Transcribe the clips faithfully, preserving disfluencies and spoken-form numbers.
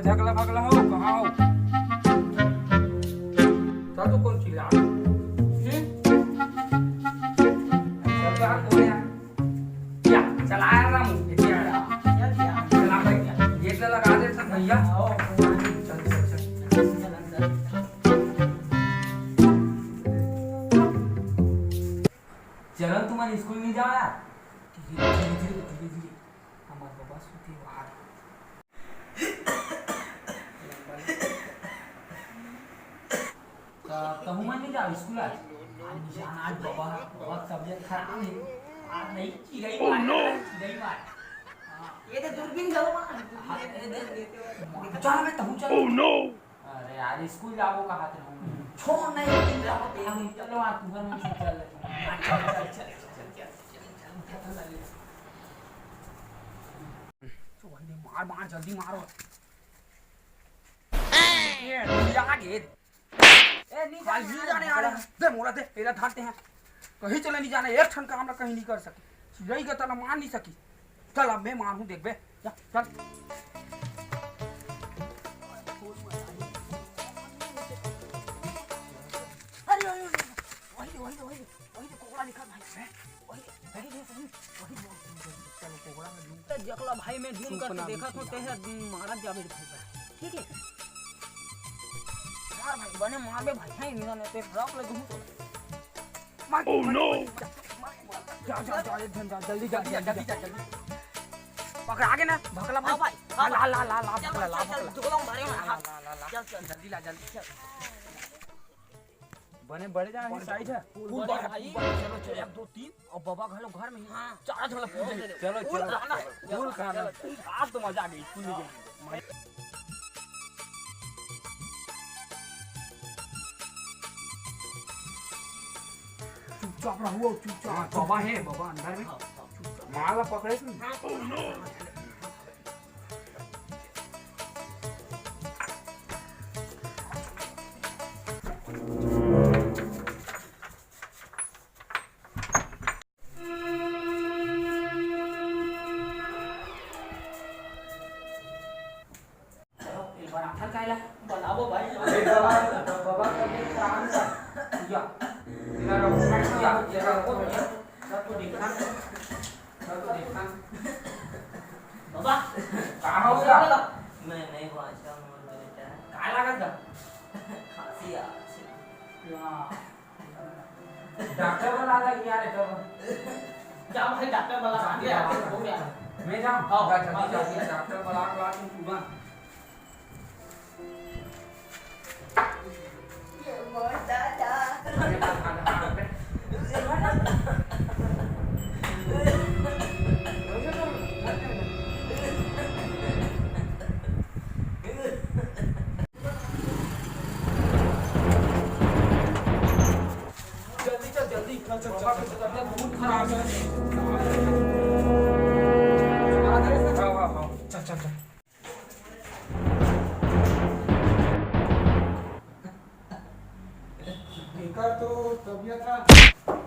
झगला भगला हो, कहाँ हो? तब तो कौन चिल्ला? हम्म? चल तो हम बोले यार। या, चला यार रामू, ये क्या है? चला भाई, गेट ला लगा दे सब भैया। चल, चल, चल। चलन तुमन स्कूल नहीं जाओ यार। धीरे, धीरे, धीरे, धीरे, धीरे। हमार बबा सुते वाला। त कहूँ मन नहीं जाओ स्कूल आज? आज नहीं जाना, आज बबा, बबा के तबीयत खराब है। आज नहीं, चिरई मार, चिरई मार। हाँ। ये तो दूरबीन घलो मार। हाँ, ये दे। चल बे, तहूँ चल। अरे यार, स्कूल जाबो कहात रहूं। छोड़ नहीं, एक दिन जाबो, ते हम चलो, आज तुहर मन से चल। चल, चल, चल। तो भाई, मार, मार, जल्दी मारो। ये, ये आ गए। ए, नहीं जाने, नहीं जाने, आ रहे हैं। दे, मोला दे, एला धरते हैं। कहीं चले नहीं जाने, एक ठन काम ला कहीं नहीं कर सके। चिरई के तला मार नहीं सकी। चल, अब मैं मारहूँ, देखबे। जा, चल। अरे, अरे, अरे, वही दे, वही दे, वही दे, वही दे, कोकड़ा दिखा भाई। हैं? वही दे, वही दे, वही दे, वही दे, चलो, कोकड़ा में ढूंढ। ते जकला भाई, मैं ढूंढ करके देखा तो तेहे मारा जाबे भाई, ठीक है? मार भाई, बने मारबे भाई, हैं, इन्होंने ते रख ले दूँ तो। मार, Oh मार, no! मार, मार, मार। जा, जा, जा, एक जन जा, जल्दी जा, जल्दी जा, जल्दी जा, जा। जल्दी जा, जल्दी। पकड़ा के ना, भकला भाई। हाँ भाई, हाँ ला, ला, ला, ला, चल, भकला, ला, चल, चल, भकला। दुगला मारे ना, हाँ, हाँ। ला, ला, ला, ला। चल, चल, जल्दी ला, जल्दी, चल। बने बड़े जाना ही साइज है। फूल बड़े बड़े भाई। फूल बड़े। चलो, चलो, एक, दो, तीन, और बाबा घलो घर में ही। हाँ। चार झोला फूल दे। चलो, फूल चलो। खाना। फूल खाना। आज तो मजा आ गई, फूल लेके। चुपचाप रहो, चुपचाप। हाँ, बाबा है, बाबा अंदर में। हाँ, हाँ। चुपचाप। माला पकड़े तू। हाँ। बनाथन काहे ला? बनाबो भाई। अरे बाबा, बाबा का देख काम का। या। तेरा रखो, या, तेरा रखो, या। सब तो देखा। सब तो देखा। बाबा, का हो गया? मैं नहीं बांचा मोर बेटा। का लागत बा? खांसी आ। या। डॉक्टर बला ला यार, एकर। जा भाई, डॉक्टर बला, आगे, आगे, हो गया। मैं जाऊँ? हाँ, जा, जल्दी, हाँ, जल्दी, हाँ। डॉक्टर बला, बला, तुम पूरा। ये मोर दादा। अरे, बस, बस, बस, बस। जल्दी चल, जल्दी। चल, चल, चल, चल। बहुत खराब है। हाँ, हाँ, हाँ। चल, चल, चल। एकर तो तबीयत ह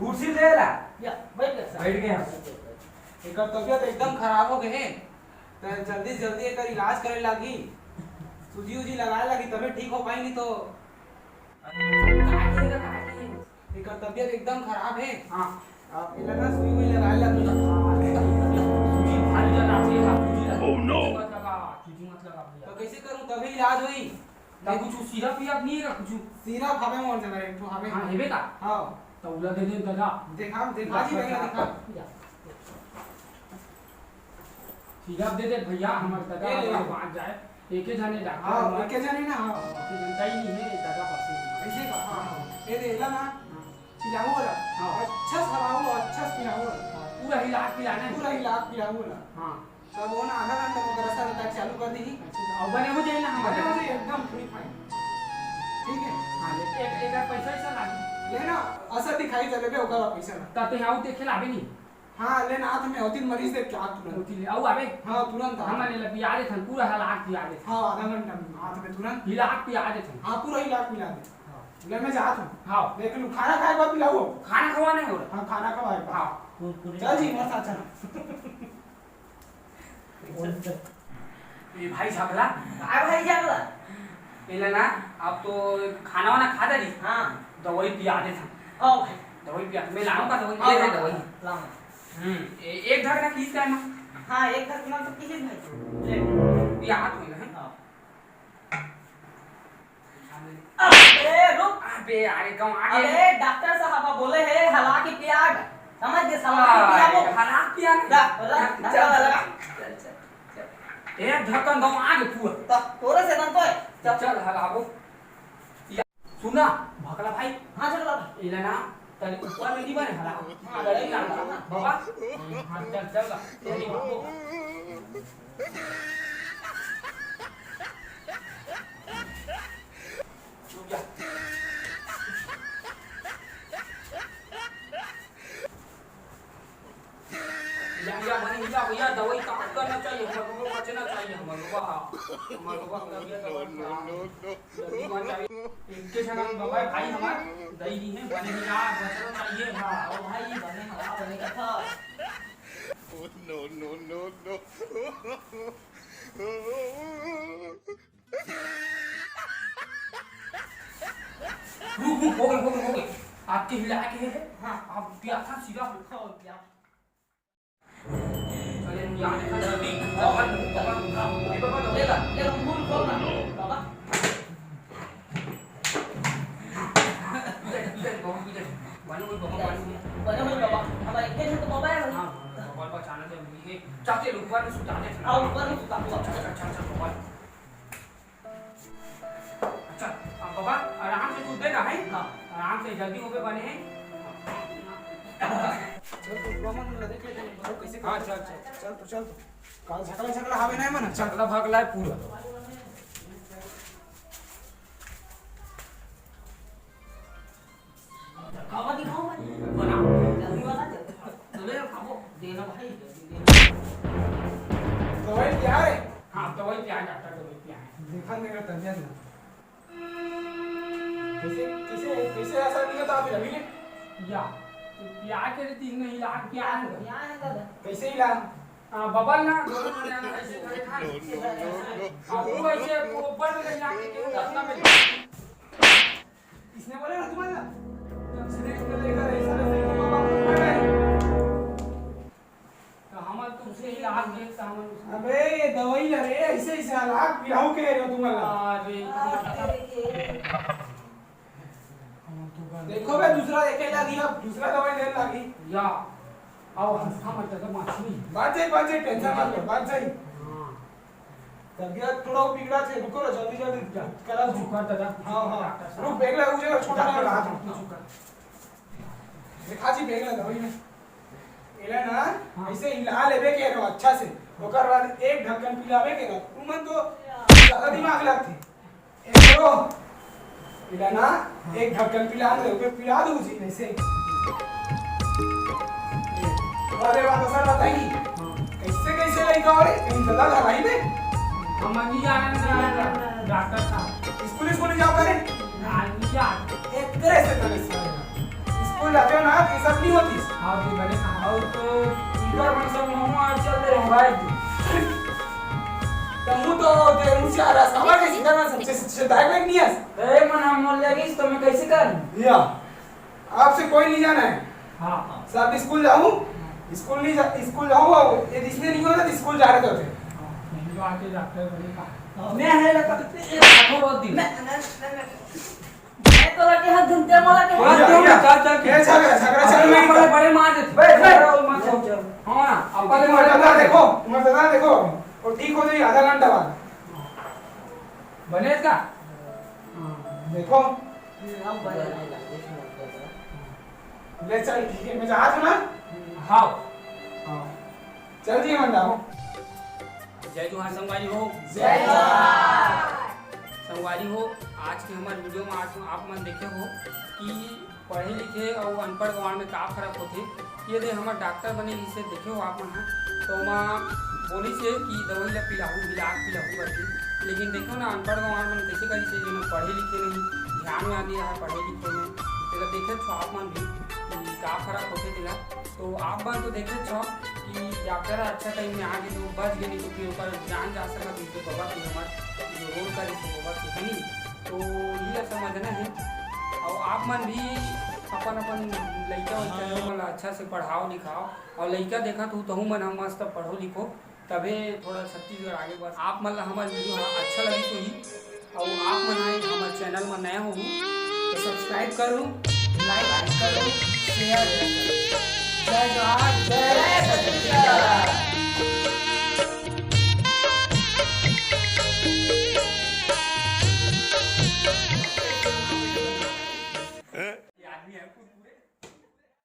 कुर्सी दे ला। या, बैठ गया सर। बैठ गया। एकर तबीयत एकदम खराब हो गए हे। त जल्दी से जल्दी एकर इलाज करे लागी, सूजी उजी लगाए लागी, तबे ठीक हो पाई, नहीं तो। एकर तबीयत एकदम खराब हे। हाँ। अब एला ना सुई उई लगाए लागी। सूजी भारी जन आथे, हाँ, सूजी लगा। Oh no! सूजी मत लगा, सूजी मत लगा भैया। तो कैसे करूँ तभी इलाज होई? त कुछ syrup वीरप नहीं है का कुछ? Syrup हवे मोर जगह, एक ठो हवे। हाँ, हेबे का? हाँ। त उला दे दे दादा। देखा, देखा जी, भैया, देखा। Syrup दे दे भैया, हमर दादा ले, ले। बाँच जाए। एके जने डॉक्टर हाँ, हमार। एके जने ना, हाँ। एके जने ही नहीं है, दादा पास में। ऐसे का? हाँ, हाँ। ये दे, ला ना। हाँ। पिलाओ ला। हाँ। अच्छा से खवाओ, अच्छा से पिलाओ ला। हाँ, पूरा हिला के पिलाना है। पूरा हिला के पिलाओ ला। हाँ। तब वो ना आधा घंटा में गरसा रहता चालू कर दी। अच्छा, अब बने हो जाए ना हम। बने हो जाए, एकदम free fine। ठीक है? हाँ, ले, एक, एक पैसा वैसा लागी। ले ना, असर दिखाई चले बे, ओकर पैसा ला। तब तो यहाँ देखे लाबे नहीं। हाँ, लेना हाथ में होती मरीज देख के हाथ तुरंत। होती ले, आऊ आबे? हाँ, तुरंत आ। हमन एला पिया देथन, पूरा हिला के पिया देथन। हाँ, आधा घंटा में हाथ में तुरंत। हिला के पिया देथन। हाँ, पूरा हिला के पिला दे। हाँ। ले, मैं जात हूँ। हाँ। देख लूँ, खाना खाए के बाद पिलाओ। खाना खवाना है ओला। हाँ, खाना खवाए के बाद। हाँ। कुरकुरे चल जी, मस्त अच्छा। ए भाई झगला। काय भाई झगला? एला ना, अब तो खाना वाना खा डारी। हाँ। दवाई पिया देथन। हाँ भाई। दवाई पिया, मैं लाऊं का दवाई? हाँ, ये ले हाँ, दवाई। लाऊं। हम्म, ए-, एक धक ना किहिस काय मा? हाँ, एक धक ना तो किहिस भाई। ले। पिया हाथ में है। हाँ। अबे रुक। अबे यार, ये कहूँ आगे। अबे डॉक्टर साहब बोले हे हला के पिया। समझ गे, हला के पिया वो। हला के पिया ना। दा, दा, दा, चल, दा, चल, दा। चल, चल, चल। एक धक्कन दो आगे पूरा। ता, तोरे से दम तो है। चल। चल, हलाबो। या, सुना, भकला भाई। हाँ, झगला भाई। एला ना, तनी ऊपर में नहीं बने हला। हाँ, तनी ना, ना, ना। बाबा। हाँ, चल, चल, चल। तनी ऊपर। रुक जा। या, या, बने हिला भैया, दवाई का करना चाहिए, हमर लोगों को बचना चाहिए, हमर लोगों का, हमर लोगों का तबीयत खराब है। जल्दी मान जाइए। इनके संग हम बाबा भाई हमार दई दी है, बने हिला, बचना चाहिए। हाँ, ओ भाई, बने हवा, बने कथा। Oh, no, no, no, no। रुक, रुक, हो गए, हो गए, हो गए। आपके हिला के है। हाँ। आप प्यासा सीधा भूखा हो गया। अरे, मुझे आने का जल्दी। बाबा, बाबा, बाबा, बाबा, बाबा। ले ला, ले ला, मुंह खोल ना। बाबा। इधर, इधर, बाबा, इधर। बने हुए बाबा, बने हुए। बने हुए बाबा। हमारे एक जन तो बाबा है भाई। हाँ, हाँ, बाबा, बाबा, अचानक जब ये चाचे लोग ऊपर में सुता देते हैं। हाँ, ऊपर में सुता दो। अच्छा, अच्छा, अच्छा, अच्छा, बाबा। अच्छा, अब बाबा, आराम से कूदे ना, है? हाँ। आराम से, जल्दी होके बने हैं। चल, तो बाबा, मन लगे थे, चल, कैसे हाँ, चल, चल। चल, तो चल, तो। काल झगड़ा, झगड़ा हावे नहीं मन, चल। झगड़ा भागला है पूरा। खावा दिखाओ भाई। बना। जल्दी बना, जल्दी बना। चलो यार, खाओ। देना भाई, जल्दी देना। दवाई पिया है? हाँ, दवाई पिया है, डॉक्टर, दवाई पिया है। देखा मेरा तबीयत ना। कैसे, कैसे, कैसे ऐसा नहीं होता अभी, अभी ने? या, तो पिया के रे तीन में इलाज किया है। पिया है दादा। कैसे इलाज? हाँ, बबल ना, दोनों जने ऐसे करे था। हाँ, वो ऐसे ऊपर में ले जाके के अपना में। इसने बोला ना तुम्हारा? जब से देख के लेकर ऐसा, ऐसा, ऐसा, ऐसा, ऐसा। तो हमन तुमसे ही लाग गए, तो हमन उसमें अबे, ये दवाई ला रे, ऐसे, ऐसे लाग, पिलाऊ के रे तुम्हारा। अरे, हमन तो कर देखो बे, दूसरा देखे लागी, अब दूसरा दवाई देने लागी। या, आओ, हम, हम तो माछी। बात जाई, बात जाई, tension मत लो, बात जाई। हाँ। तबीयत थोड़ा बिगड़ा थे, रुको ना, जल्दी, जल्दी करा दो। चुका दादा। हाँ, हाँ। डॉक्टर साहब। रुक, बैग ला, उजे छोटा ना डॉक्टर रहा। साहब, चुका। देखा जी, बैग ला, दवाई में। एला ना, हाँ। ऐसे हिला लेबे के रहो अच्छा से। ओकर बाद एक ढक्कन पिलावे के रहो। तुमन तो ज्यादा दिमाग लागथे। ए करो, एला ना, हाँ। एक ढक्कन पिला दे, ओके पिला दो जी, ऐसे। अरे बात सर बताई। हाँ। कैसे, कैसे लइका हो रे? कहीं ज्यादा लड़ाई में? हम नहीं जाने डॉक्टर साहब। स्कूल, स्कूल नहीं जाओ करे? हाँ, नहीं जाने। एक तरह से करे सारे। स्कूल जाते हो ना, ये सब नहीं होती। हाँ जी, मैंने कहा। और तो इधर मन सब मोमो आज चल रहे हैं भाई। तो मुंह तो दे, मुंह से आ रहा, समझ गए? इधर मन सब से, से, से direct नहीं है। ए, मन हम मोल लेगी, तो मैं कैसे कर? या, आपसे कोई नहीं जाना है। हाँ, हाँ। सब स्कूल जाऊँ, स्कूल नहीं जा, स्कूल जाऊँ, और ये इसने नहीं होता, तो स्कूल जा रहे थे। हाँ, नहीं, जो आके डॉक्टर बने कहा। मैं है लगा, ये आठों रोज दिन। मैं, मैं, मैं, मैं, मैं तो लगे हाथ धुनते वाला के। हाँ, या, क्यों या। मैं चार चार ये झगड़ा, झगड़ा चल रहा है। बड़े मार देते। बैठ, बैठ। हाँ, हाँ, अब तुम्हारे दादा देखो, तुम्हारे दादा देखो, और ठीक हो जाइए आधा घंटा बाद। बने का? हाँ। देखो। ले चल, ठीक है, मैं जा रहा हूँ ना। हाँ। हाँ। चल जी, मैं जाऊँ। जय जोहार संगवारी हो। जय जोहार। संगवारी हो, आज के हमर video में आज आप मन देखे हो कि पढ़े लिखे अउ अनपढ़ गंवार में का फरक होथे। ये दे हमर डॉक्टर बने, इसे देखे हो आप मन ह, तो ओमा बोलिस हे कि दवाई ला पिलाहू, इलाज पिलाहू करके, लेकिन देखो ना, अनपढ़ गंवार मन कैसे करिस हे, जेमन पढ़े लिखे नहीं, ध्यान में नहीं रहा पढ़े लिखे में, तेला देखे हो आप मन भी कि का फरक होथे तेला। तो आप मन तो देखे हो कि डॉक्टर अच्छा टाइम में आगे तो बच गए, नहीं तो फिर ओकर जान जा सकत हे। तो बाबा के हमर जो रोल करे तो बाबा के ही, तो ये समझना है। और आप मन भी अपन अपन लइका वइका मन ला अच्छा से पढ़ाओ लिखाओ, और लइका देखत हो तहू मन ह मस्त पढ़ो लिखो, तभे थोड़ा छत्तीसगढ़ आगे बढ़। आप मन ला हमर वीडियो ह अच्छा लगी तो ही, और आप मन आए हमर चैनल में नया हो तो सब्सक्राइब करो, लाइक करो, शेयर करो। जय जोहार, जय छत्तीसगढ़।